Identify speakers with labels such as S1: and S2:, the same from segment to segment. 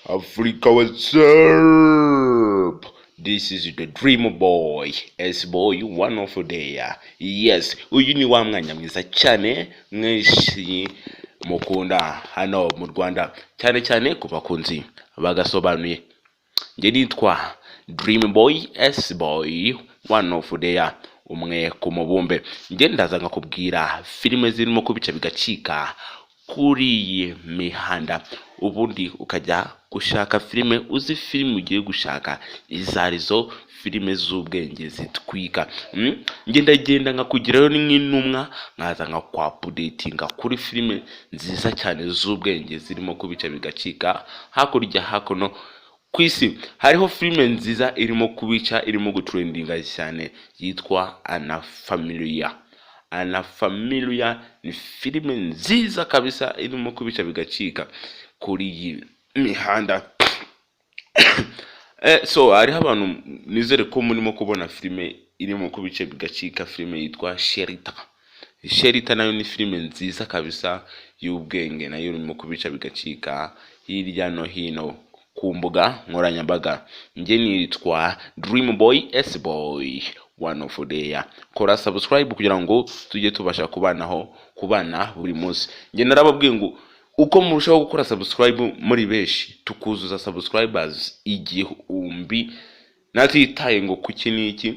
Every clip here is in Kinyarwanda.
S1: Africa, what's up? This is the Dream Boy, S Boy, one of the. Yes, uyu ni wa mwanya mwiza cyane mwinshi mukunda hano mu Rwanda, cyane cyane ku bakunzi bagasobanuye. Njye nitwa Dream Boy, S Boy, one of the, umwe ku mubumbe. Njye ndaza nkakubwira filime zirimo kubica bigacika kuri iyi mihanda, ubundi ukajya gushaka filime uzi filime ugiye gushaka izo arizo, filime z'ubwenge zitwika. Njye ndagenda nkakugerayo ni nk'intumwa, nkaza nkakwaupdatinga kuri filime nziza cyane z'ubwenge zirimo kubica bigacika hakurya hakuno ku isi. Hariho filime nziza irimo kubica, irimo gutrendinga cyane, yitwa Ana Familia. Ana Familia ni filime nziza kabisa irimo kubica bigacika kuri iyi mihanda. So hariho abantu, nizere ko murimo kubona filime irimo kubica bigacika, filime yitwa Sherita. Sherita nayo ni filime nziza kabisa y'ubwenge, nayo irimo kubica bigacika hirya no hino ku mbuga nkoranyambaga. Njye nitwa Dream Boy, S Boy, one of the. Kora subscribe kugira ngo tujye tubasha kubanaho, kubana buri munsi. Njye narababwiye ngo uko murushaho gukora subscribe muri benshi, tukuzuza subscribers 1000, natitaye ngo kuki n'iki.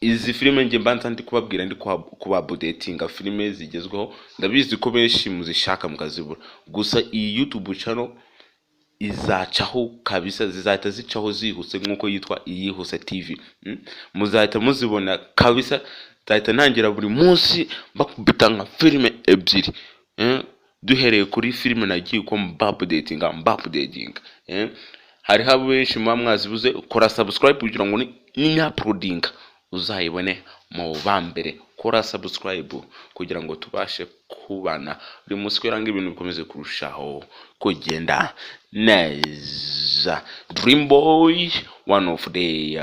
S1: Izi filime njye mbanza ndi kubabwira, ndi kubaupdatinga filime zigezweho. Ndabizi ko benshi muzishaka mukazibura, gusa iyi YouTube channel izacaho kabisa, zizahita zicaho zihuse nk'uko yitwa Iyihuse TV. Muzahita muzibona kabisa. Nzahita ntangira buri munsi mbakubita nka filime ebyiri, Duhereye kuri filime nagiye uko mbaupdatinga mbaupdatinga. Hariho benshi muba mwazibuze. Kora subscribe kugira ngo ninyuploadinga uzayibone mu ba mbere. Kora subscribe kugira ngo tubashe kubana buri munsi, kugira ngo ibintu bikomeze kurushaho kugenda neza. Dream Boy, one of the.